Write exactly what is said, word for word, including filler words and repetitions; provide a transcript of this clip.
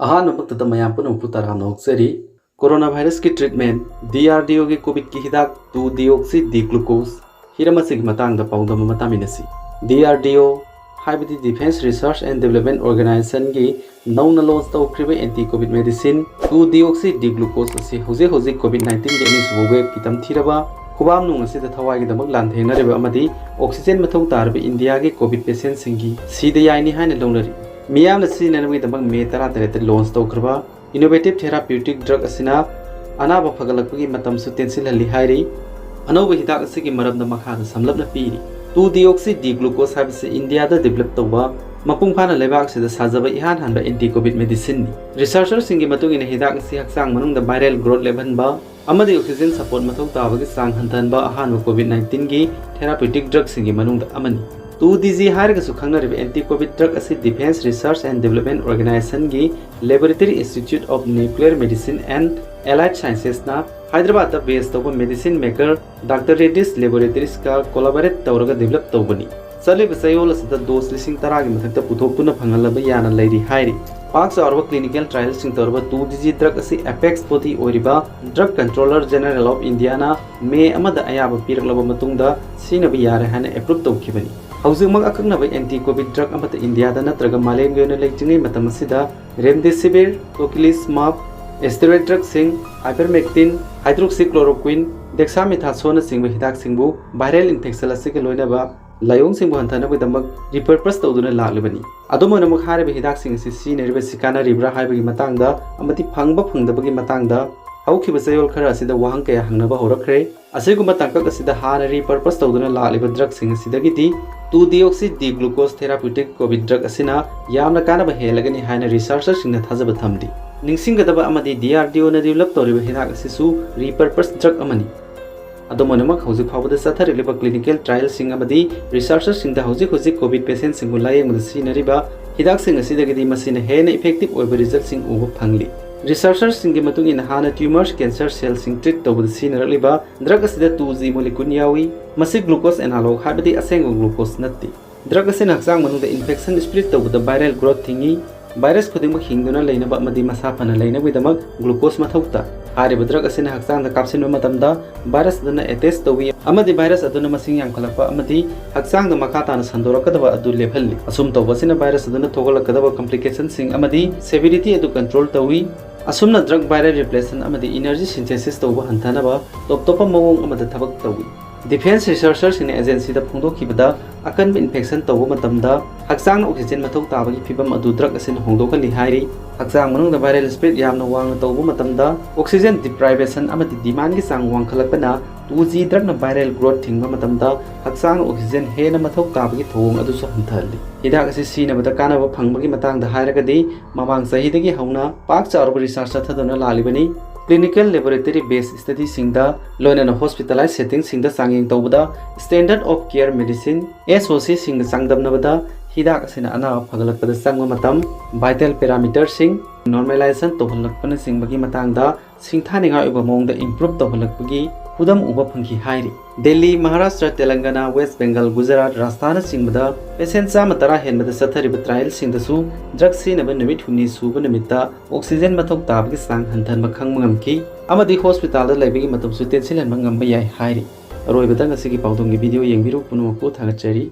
ꯑꯍꯥꯟꯕꯃꯛꯇꯗ ꯃꯌꯥꯝ ꯄꯨꯝꯅꯃꯛꯄꯨ ꯇꯔꯥꯝꯅ ꯑꯣꯛꯆꯔꯤ꯫ ꯀꯣꯔꯣꯅꯥ ꯚꯥꯏꯔꯁꯀꯤ ꯇ꯭ꯔꯤꯠꯃꯦꯟ, ꯗꯤ ꯑꯥꯔ ꯗꯤ ꯑꯣꯒꯤ ꯀꯣꯚꯤꯗꯀꯤ ꯍꯤꯗꯥꯛ ꯇꯨ ꯗꯤꯑꯣꯛꯁꯤ ꯗꯤ ꯒ꯭ꯂꯨꯀꯣꯁ ꯍꯤꯔꯝ ꯑꯁꯤꯒꯤ ꯃꯇꯥꯡꯗ ꯄꯥꯎꯗꯝ ꯑꯃ ꯇꯥꯃꯤꯟꯅꯁꯤ꯫ ꯗꯤ ꯑꯥꯔ ꯗꯤ ꯑꯣ ꯍꯥꯏꯕꯗꯤ Defence Research and Development Organizationꯒꯤ ꯅꯧꯅ ꯂꯣꯟꯆ ꯇꯧꯈ꯭ꯔꯤꯕ anti covid medicine two deoxy D glucose ꯑꯁꯤ ꯍꯧꯖꯤꯛ ꯍꯧꯖꯤꯛ ꯀꯣꯚꯤꯗ ꯅꯥꯏꯟꯇꯤꯟꯒꯤ ꯑꯅꯤꯁꯨꯕ ꯋꯦꯕꯀꯤ ꯇꯝꯊꯤꯔꯕ ꯈꯨꯕꯥꯝꯅꯨꯡ ꯑꯁꯤꯗ ꯊꯋꯥꯏꯒꯤꯗꯃꯛ ꯂꯥꯟꯊꯦꯡꯅꯔꯤꯕ ꯑꯃꯗꯤ ꯑꯣꯛꯁꯤꯖꯦꯟ ꯃꯊꯧ ꯇꯥꯔꯕ ꯏꯟꯗꯤꯌꯥꯒꯤ ꯀꯣꯚꯤꯗ ꯄꯦꯁꯦꯟꯁꯤꯡꯒꯤ ꯁꯤꯗ ꯌꯥꯏꯅꯤ ꯍꯥꯏꯅ ꯂꯧꯅꯔꯤ꯫ ꯃꯤꯌꯥꯝꯅ ꯁꯤꯖꯤꯟꯅꯅꯕꯒꯤꯗꯃꯛ ꯃꯦ ꯇꯔꯥꯇꯔꯦꯠꯇ ꯂꯣꯟꯆ ꯇꯧꯈ꯭ꯔꯕ innovative therapeutic drug ꯑꯁꯤꯅ ꯑꯅꯥꯕ ꯐꯒꯠꯂꯛꯄꯒꯤ ꯃꯇꯝꯁꯨ ꯇꯦꯟꯁꯤꯜꯍꯜꯂꯤ ꯍꯥꯏꯔꯤ꯫ ꯑꯅꯧꯕ ꯍꯤꯗꯥꯛ ꯑꯁꯤꯒꯤ ꯃꯔꯝꯗ ꯃꯈꯥꯗ ꯁꯝꯂꯞꯅ ꯄꯤꯔꯤ꯫ ꯇꯨ ꯗꯤꯑꯣꯛꯁꯤ ꯗꯤ ꯒ꯭ꯂꯨꯀꯣꯁ ꯍꯥꯏꯕꯁꯤ ꯏꯟꯗꯤꯌꯥꯗ ꯗꯤꯕꯦꯂꯞ ꯇꯧꯕ, ꯃꯄꯨꯡ ꯐꯥꯅ ꯂꯩꯕꯥꯛ ꯑꯁꯤꯗ ꯁꯥꯖꯕ ꯏꯍꯥꯟ ꯍꯥꯟꯕ ꯑꯦꯟꯇꯤ ꯀꯣꯚꯤꯗ ꯃꯦꯗꯤꯁꯤꯟꯅꯤ꯫ ꯔꯤꯁꯔꯆꯔꯁꯤꯡꯒꯤ ꯃꯇꯨꯡ ꯏꯟꯅ ꯍꯤꯗꯥꯛ ꯑꯁꯤ ꯍꯛꯆꯥꯡ ꯃꯅꯨꯡꯗ ꯚꯥꯏꯔꯦꯜ ꯒ꯭ꯔꯣꯊ ꯂꯦꯞꯍꯟꯕ ꯑꯃꯗꯤ ꯑꯣꯛꯁꯤꯖꯦꯟ ꯁꯄꯣꯔꯠ ꯃꯊꯧ ꯇꯥꯕꯒꯤ ꯆꯥꯡ ꯍꯟꯊꯍꯟꯕ ꯑꯍꯥꯟꯕ ꯀꯣꯚꯤꯗ ꯅꯥꯏꯟꯇꯤꯟꯒꯤ ꯊꯦꯔꯥꯄ꯭ꯌꯨꯇꯤꯛ ꯗ꯭ꯔꯒꯁꯤꯡꯒꯤ ꯃꯅꯨꯡꯗ ꯑꯃꯅꯤ꯫ ꯇꯨ ꯗꯤ ꯖꯤ ꯍꯥꯏꯔꯒꯁꯨ ꯈꯪꯅꯔꯤꯕ ꯑꯦꯟꯇꯤ ꯀꯣꯚꯤꯗ ꯗ꯭ꯔꯒ ꯑꯁꯤ Defence Research and Development Organizationꯒꯤ Laboratory Institute of Nuclear Medicine and Allied Sciencesꯅ ꯍꯥꯏꯗ꯭ꯔꯕꯥꯗꯇ ꯕꯦꯁ ꯇꯧꯕ medicine maker doctor radish ꯂꯦꯕꯣꯔꯦꯇꯔꯤꯁꯀ collaborate ꯇꯧꯔꯒ ꯗꯤꯕꯦꯂꯞ ꯇꯧꯕꯅꯤ꯫ ꯆꯠꯂꯤꯕ ꯆꯌꯣꯜ ꯑꯁꯤꯗ ꯗꯣꯁ ꯂꯤꯁꯤꯡ ꯇꯔꯥꯒꯤ ꯃꯊꯛꯇ ꯄꯨꯊꯣꯛꯇꯨꯅ ꯐꯪꯍꯜꯂꯕ ꯌꯥꯅ ꯂꯩꯔꯤ ꯍꯥꯏꯔꯤ꯫ ꯄꯥꯛ ꯆꯥꯎꯔꯕ ꯀ꯭ꯂꯤꯅꯤꯀꯦꯜ ꯇ꯭ꯔꯥꯏꯜꯁꯤꯡ ꯇꯧꯔꯕ ꯇꯨ ꯗꯤ ꯖꯤ ꯗ꯭ꯔꯒ ꯑꯁꯤ ꯑꯦꯄꯦꯛꯁ ꯕꯣꯗꯤ ꯑꯣꯏꯔꯤꯕ ꯗ꯭ꯔꯒ ꯀꯟꯇ꯭ꯔꯣꯂꯔ ꯖꯦꯅꯔꯦꯜ ꯑꯣꯐ ꯏꯟꯗꯤꯌꯥꯅ ꯃꯦ ꯑꯃꯗ ꯑꯌꯥꯕ ꯄꯤꯔꯛꯂꯕ ꯃꯇꯨꯡꯗ ꯁꯤꯖꯤꯟꯅꯕ ꯌꯥꯔꯦ ꯍꯥꯏꯅ ꯑꯦꯄ꯭ꯔꯨꯞ ꯇꯧꯈꯤꯕꯅꯤ꯫ ꯍꯧꯖꯤꯛꯃꯛ ꯑꯀꯛꯅꯕ ꯑꯦꯟꯇꯤ ꯀꯣꯚꯤꯗ ꯗ꯭ꯔꯒ ꯑꯃꯠꯇ ꯏꯟꯗꯤꯌꯥꯗ ꯅꯠꯇ꯭ꯔꯒ ꯃꯥꯂꯦꯝꯒꯤ ꯑꯣꯏꯅ ꯂꯩꯇ꯭ꯔꯤꯉꯩ ꯃꯇꯝ ꯑꯁꯤꯗ ꯔꯦꯝꯗꯦꯁꯤꯚꯤꯔ, ꯇꯣꯀꯤꯂꯤꯖꯃꯥꯕ, ꯑꯦꯁꯇꯦꯔꯣꯏꯗ ꯗ꯭ꯔꯒꯁꯤꯡ, ꯑꯥꯏꯕꯔꯃꯦꯛꯇꯤꯟ, ꯍꯥꯏꯗ꯭ꯔꯣꯛꯁꯤꯀ꯭ꯂꯣꯔꯣꯀ꯭ꯋꯤꯟ, ꯗꯦꯛꯁꯥꯃꯤꯊꯥꯁꯣꯟꯅꯆꯤꯡꯕ ꯍꯤꯗꯥꯛꯁꯤꯡꯕꯨ ꯚꯥꯏꯔꯦꯜ ꯏꯟꯐꯦꯛꯁꯟ ꯑꯁꯤꯒ ꯂꯣꯏꯅꯕ ꯂꯥꯏꯑꯣꯡꯁꯤꯡꯕꯨ ꯍꯟꯊꯅꯕꯒꯤꯗꯃꯛ ꯔꯤꯄꯔꯄꯁ ꯇꯧꯗꯨꯅ ꯂꯥꯛꯂꯤꯕꯅꯤ꯫ ꯑꯗꯨꯝ ꯑꯣꯏꯅꯃꯛ, ꯍꯥꯏꯔꯤꯕ ꯍꯤꯗꯥꯛꯁꯤꯡ ꯑꯁꯤ ꯁꯤꯖꯤꯟꯅꯔꯤꯕ ꯑꯁꯤ ꯀꯥꯟꯅꯔꯤꯕ꯭ꯔꯥ ꯍꯥꯏꯕꯒꯤ ꯃꯇꯥꯡꯗ ꯑꯃꯗꯤ ꯐꯪꯕ ꯐꯪꯗꯕꯒꯤ ꯃꯇꯥꯡꯗ ꯍꯧꯈꯤꯕ ꯆꯌꯣꯜ ꯈꯔ ꯑꯁꯤꯗ ꯋꯥꯍꯪ ꯀꯌꯥ ꯍꯪꯅꯕ ꯍꯧꯔꯛꯈ꯭ꯔꯦ꯫ ꯑꯁꯤꯒꯨꯝꯕ ꯇꯥꯡꯀꯛ ꯑꯁꯤꯗ ꯍꯥꯟꯅ ꯔꯤꯄꯔꯄꯁ ꯇꯧꯗꯨꯅ ꯂꯥꯛꯂꯤꯕ ꯗ꯭ꯔꯒꯁꯤꯡ ꯑꯁꯤꯗꯒꯤꯗꯤ two deoxy D glucose therapeutic COVID drug ꯑꯁꯤꯅ ꯌꯥꯝꯅ ꯀꯥꯟꯅꯕ ꯍꯦꯜꯂꯒꯅꯤ ꯍꯥꯏꯅ ꯔꯤꯁꯔꯆꯔꯁꯤꯡꯅ ꯊꯥꯖꯕ ꯊꯝꯂꯤ꯫ ꯅꯤꯡꯁꯤꯡꯒꯗꯕ ꯑꯃꯗꯤ, ꯗꯤ ꯑꯥꯔ ꯗꯤ ꯑꯣꯅ ꯗꯤꯕꯦꯂꯞ ꯇꯧꯔꯤꯕ ꯍꯤꯗꯥꯛ ꯑꯁꯤꯁꯨ ꯔꯤꯄꯔꯄꯁ ꯗ꯭ꯔꯒ ꯑꯃꯅꯤ꯫ ꯑꯗꯨꯝ ꯑꯣꯏꯅꯃꯛ, ꯍꯧꯖꯤꯛ ꯐꯥꯎꯕꯗ ꯆꯠꯊꯔꯤꯕ ꯀ꯭ꯂꯤꯅꯤꯀꯦꯜ ꯇ꯭ꯔꯥꯏꯜꯁꯤꯡ ꯑꯃꯗꯤ ꯔꯤꯁꯔꯆꯔꯁꯤꯡꯗ ꯍꯧꯖꯤꯛ ꯍꯧꯖꯤꯛ ꯀꯣꯚꯤꯗ ꯄꯦꯁꯦꯟꯠꯁꯤꯡꯕꯨ ꯂꯥꯌꯦꯡꯕꯗ ꯁꯤꯖꯤꯟꯅꯔꯤꯕ ꯍꯤꯗꯥꯛꯁꯤꯡ ꯑꯁꯤꯗꯒꯤꯗꯤ ꯃꯁꯤꯅ ꯍꯦꯟꯅ ꯏꯐꯦꯛꯇꯤꯚ ꯑꯣꯏꯕ ꯔꯤꯖꯜꯠꯁꯤꯡ ꯎꯕ ꯐꯪꯂꯤ꯫ ꯔꯤꯁꯔꯆꯔꯁꯤꯡꯒꯤ ꯃꯇꯨꯡ ꯏꯟꯅ, ꯍꯥꯟꯅ ꯇ꯭ꯌꯨꯃꯔꯁ ꯀꯦꯟꯁꯔ ꯁꯦꯜꯁꯤꯡ ꯇ꯭ꯔꯤꯠ ꯇꯧꯕꯗ ꯁꯤꯖꯤꯟꯅꯔꯛꯂꯤꯕ ꯗ꯭ꯔꯒ ꯑꯁꯤꯗ ꯇꯨ ꯖꯤ ꯃꯣꯂꯤꯀ꯭ꯌꯨꯜ ꯌꯥꯎꯏ꯫ ꯃꯁꯤ ꯒ꯭ꯂꯨꯀꯣꯁ ꯑꯦꯅꯥꯂꯣꯒ, ꯍꯥꯏꯕꯗꯤ ꯑꯁꯦꯡꯕ ꯒ꯭ꯂꯨꯀꯣꯁ ꯅꯠꯇꯦ꯫ ꯗ꯭ꯔꯒ ꯑꯁꯤꯅ ꯍꯛꯆꯥꯡ ꯃꯅꯨꯡꯗ ꯏꯟꯐꯦꯛꯁꯟ ꯁ꯭ꯄ꯭ꯔꯤꯗ ꯇꯧꯕꯗ ꯚꯥꯏꯔꯦꯜ ꯒ꯭ꯔꯣꯊ ꯊꯤꯡꯏ꯫ ꯚꯥꯏꯔꯁ ꯈꯨꯗꯤꯡꯃꯛ ꯍꯤꯡꯗꯨꯅ ꯂꯩꯅꯕ ꯑꯃꯗꯤ ꯃꯁꯥ ꯐꯅ ꯂꯩꯅꯕꯒꯤꯗꯃꯛ glucose ꯃꯊꯧ ꯇꯥꯏ꯫ ꯍꯥꯏꯔꯤꯕ drug ꯑꯁꯤꯅ ꯍꯛꯆꯥꯡꯗ ꯀꯥꯞꯁꯤꯟꯕ ꯃꯇꯝꯗ ꯚꯥꯏꯔꯁ ꯑꯗꯨꯅ attach ꯇꯧꯏ ꯑꯃꯗꯤ ꯚꯥꯏꯔꯁ ꯑꯗꯨꯅ ꯃꯁꯤꯡ ꯌꯥꯝꯈꯠꯂꯛꯄ ꯑꯃꯗꯤ ꯍꯛꯆꯥꯡꯗ ꯃꯈꯥ ꯇꯥꯅ ꯁꯟꯗꯣꯔꯛꯀꯗꯕ ꯑꯗꯨ ꯂꯦꯞꯍꯜꯂꯤ꯫ ꯑꯁꯨꯝ ꯇꯧꯕ ꯑꯁꯤꯅ ꯚꯥꯏꯔꯁ ꯑꯗꯨꯅ ꯊꯣꯛꯍꯜꯂꯛꯀꯗꯕ complicationꯁꯤꯡ ꯑꯃꯗꯤ severity ꯑꯗꯨ control ꯇꯧꯏ꯫ ꯑꯁꯨꯝꯅ drug viral replacement ꯑꯃꯗꯤ energy synthesis ꯇꯧꯕ ꯍꯟꯊꯅꯕ ꯇꯣꯞ ꯇꯣꯞꯄ ꯃꯑꯣꯡ ꯑꯃꯗ ꯊꯕꯛ ꯇꯧꯏ꯫ Defense researcherꯁꯤꯡꯅ agencyꯗ ꯐꯣꯡꯗꯣꯛꯈꯤꯕꯗ, ꯑꯀꯟꯕ infection ꯇꯧꯕ ꯃꯇꯝꯗ ꯍꯛꯆꯥꯡꯅ oxygen ꯃꯊꯧ ꯇꯥꯕꯒꯤ ꯐꯤꯚꯝ ꯑꯗꯨ drug ꯑꯁꯤꯅ ꯍꯣꯡꯗꯣꯛꯍꯜꯂꯤ ꯍꯥꯏꯔꯤ꯫ ꯍꯛꯆꯥꯡ ꯃꯅꯨꯡꯗ viral spread ꯌꯥꯝꯅ ꯋꯥꯡꯅ ꯇꯧꯕ ꯃꯇꯝꯗ, oxygen deprivation ꯑꯃꯗꯤ demandꯒꯤ ꯆꯥꯡ ꯋꯥꯡꯈꯠꯂꯛꯄꯅ two G drugꯅ viral growth ꯊꯤꯡꯕ ꯃꯇꯝꯗ ꯍꯛꯆꯥꯡꯅ oxygen ꯍꯦꯟꯅ ꯃꯊꯧ ꯇꯥꯕꯒꯤ ꯊꯧꯑꯣꯡ ꯑꯗꯨꯁꯨ ꯍꯟꯊꯍꯜꯂꯤ꯫ ꯍꯤꯗꯥꯛ ꯑꯁꯤ ꯁꯤꯖꯤꯟꯅꯕꯗ ꯀꯥꯟꯅꯕ ꯐꯪꯕꯒꯤ ꯃꯇꯥꯡꯗ ꯍꯥꯏꯔꯒꯗꯤ, ꯃꯃꯥꯡ ꯆꯍꯤꯗꯒꯤ ꯍꯧꯅ ꯄꯥꯛ ꯆꯥꯎꯔꯕ research ꯆꯠꯊꯗꯨꯅ ꯂꯥꯛꯂꯤꯕꯅꯤ꯫ Clinical laboratory based studyꯁꯤꯡꯗ, ꯂꯣꯏꯅꯅ hospitalized settingꯁꯤꯡꯗ ꯆꯥꯡꯌꯦꯡ ꯇꯧꯕꯗ, standard of care medicine, SOCꯁꯤꯡꯒ ꯆꯥꯡꯗꯝꯅꯕꯗ ꯍꯤꯗꯥꯛ ꯑꯁꯤꯅ ꯑꯅꯥꯕ ꯐꯒꯠꯂꯛꯄꯗ ꯆꯪꯕ ꯃꯇꯝ, vital parameterꯁꯤꯡ normalization ꯇꯧꯍꯜꯂꯛꯄꯅꯆꯤꯡꯕꯒꯤ ꯃꯇꯥꯡꯗ ꯁꯤꯡꯊꯥꯅꯤꯡꯉꯥꯏ ꯑꯣꯏꯕ ꯃꯑꯣꯡꯗ improve ꯇꯧꯍꯜꯂꯛꯄꯒꯤ ꯈꯨꯗꯝ ꯎꯕ ꯐꯪꯈꯤ ꯍꯥꯏꯔꯤ꯫ ꯗꯦꯜꯂꯤ, ꯃꯍꯥꯔꯥꯁꯇ꯭ꯔ, ꯇꯦꯂꯪꯒꯅꯥ, ꯋꯦꯁ ꯕꯦꯡꯒꯜ, ꯒꯨꯖꯔꯥꯠ, ꯔꯥꯖꯁꯊꯥꯟꯅꯆꯤꯡꯕꯗ patient ꯆꯥꯝꯃ ꯇꯔꯥ ꯍꯦꯟꯕꯗ ꯆꯠꯊꯔꯤꯕ trialꯁꯤꯡꯗꯁꯨ drug ꯁꯤꯖꯤꯟꯅꯕ ꯅꯨꯃꯤꯠ ꯍꯨꯝꯅꯤ ꯁꯨꯕ ꯅꯨꯃꯤꯠꯇ oxygen ꯃꯊꯧ ꯇꯥꯕꯒꯤ ꯆꯥꯡ ꯍꯟꯊꯍꯟꯕ ꯈꯪꯕ ꯉꯝꯈꯤ ꯑꯃꯗꯤ hospitalꯗ ꯂꯩꯕꯒꯤ ꯃꯇꯝꯁꯨ ꯇꯦꯟꯁꯤꯜꯍꯟꯕ ꯉꯝꯕ ꯌꯥꯏ ꯍꯥꯏꯔꯤ꯫ ꯑꯔꯣꯏꯕꯗ ꯉꯁꯤꯒꯤ ꯄꯥꯎꯗꯝꯒꯤ video ꯌꯦꯡꯕꯤꯔꯨ ꯄꯨꯝꯅꯃꯛꯄꯨ ꯊꯥꯒꯠꯆꯔꯤ꯫